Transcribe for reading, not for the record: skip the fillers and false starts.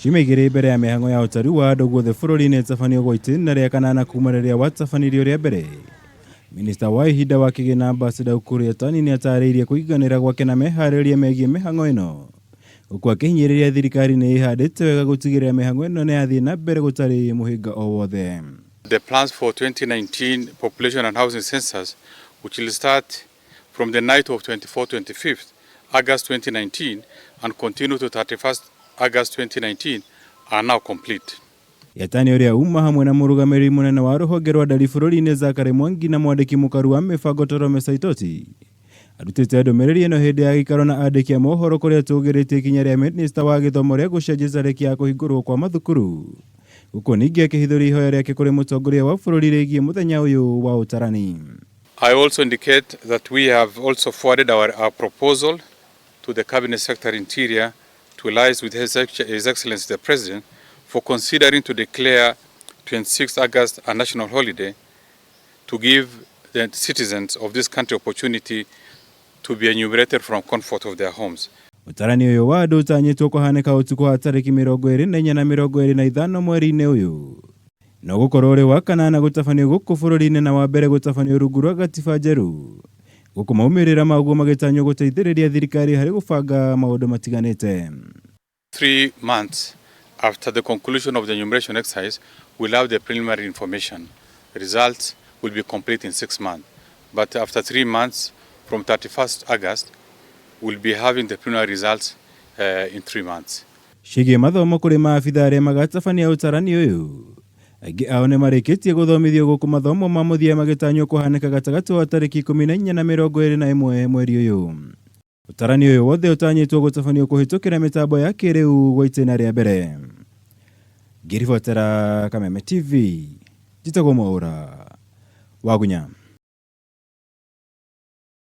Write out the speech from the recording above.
Ciumia igĩrĩ mbere ya mĩhang'o ya ũtari wa andũ guothe bũrũri-inĩ ĩtabanio gwa itĩna rĩa kanana kuma rĩrĩa watabanirio rĩa mbere. Minista wa ihinda wa kĩgĩna Ambassador Ukur Yatani nĩatarĩirie kũiganĩra gwake na meharĩrĩria megiĩ mĩhang'o ĩno gũkũ akĩhinyĩrĩria thirikari nĩ ĩhandĩte wega gũtigĩrĩra mĩhang'o ĩno nĩyathiĩ na mbere gũtarĩ mũhĩnga o wothe. The plans for 2019 population and housing census, which will start from the night of 24-25 August 2019 and continue to 31st August 2019, are now complete. Yatani ũrĩa uma hamwe na mũrũgamĩrĩri mũnene wa rũhonge rwa ndari bũrũri-inĩ Zachary Mwangi na mwandĩki mũkaru wa mĩbango Torome Saitoti arutĩte ndũmĩrĩri ĩno hĩndĩ ya gĩikaro na andĩki a mohoro kũrĩa tũgĩrĩtie ikinya rĩa minista wa gĩthomo rĩa gũcenjia tarĩki ya kũhingũrwo kwa mathukuru gũkũ ningĩ akĩhithũria ihoya rĩake kũrĩ mũtongoria wa bũrũri rĩgiĩ mũthenya ũyũ wa ũtarani. I also indicate that we have also forwarded our proposal to the Cabinet Secretary Interior to liaise with His Excellency the President for considering to declare 26 August a national holiday to give the citizens of this country opportunity to be enumerated from comfort of their homes. Ũtarani ũyũ wa andũ ũtanyĩtwo kũhanĩka ũtukũ wa tarĩki 24 na 25 mweri-inĩ ũyũ no gũkorwo ũrĩ wa kanana gũtabanio gũkũ bũrũri-inĩ na wa mbere gũtabanio rungu rwa gatiba njerũ gũkũ maumĩrĩra maguo magĩtanywo gũteithĩrĩria thirikari harĩ gũbanga maũndũ matiganĩte. 3 months after the conclusion of the enumeration exercise, we'll have the preliminary information. Results will be complete in 6 months. But after 3 months, from 31st August, we'll be having the preliminary results in 3 months. Ciĩgiĩ mathomo kũrĩ maabitha arĩa magatabania ũtarani ũyũ aingĩ ao nĩ marĩkĩtie gũthomithio gũkũ mathomo ma mũthia magĩtanywo kũhanĩka gatagatĩ wa tarĩki 14 na 21 mweri ũyũ. Ũtarani ũyũ wothe ũtanyĩtwo gũtabanio kũhĩtũkĩra mĩtambo ya kĩrĩu gwa itĩna rĩa mbere. Ngĩribotera Kameme TV, njĩtagwo Mwaũra Wagunya.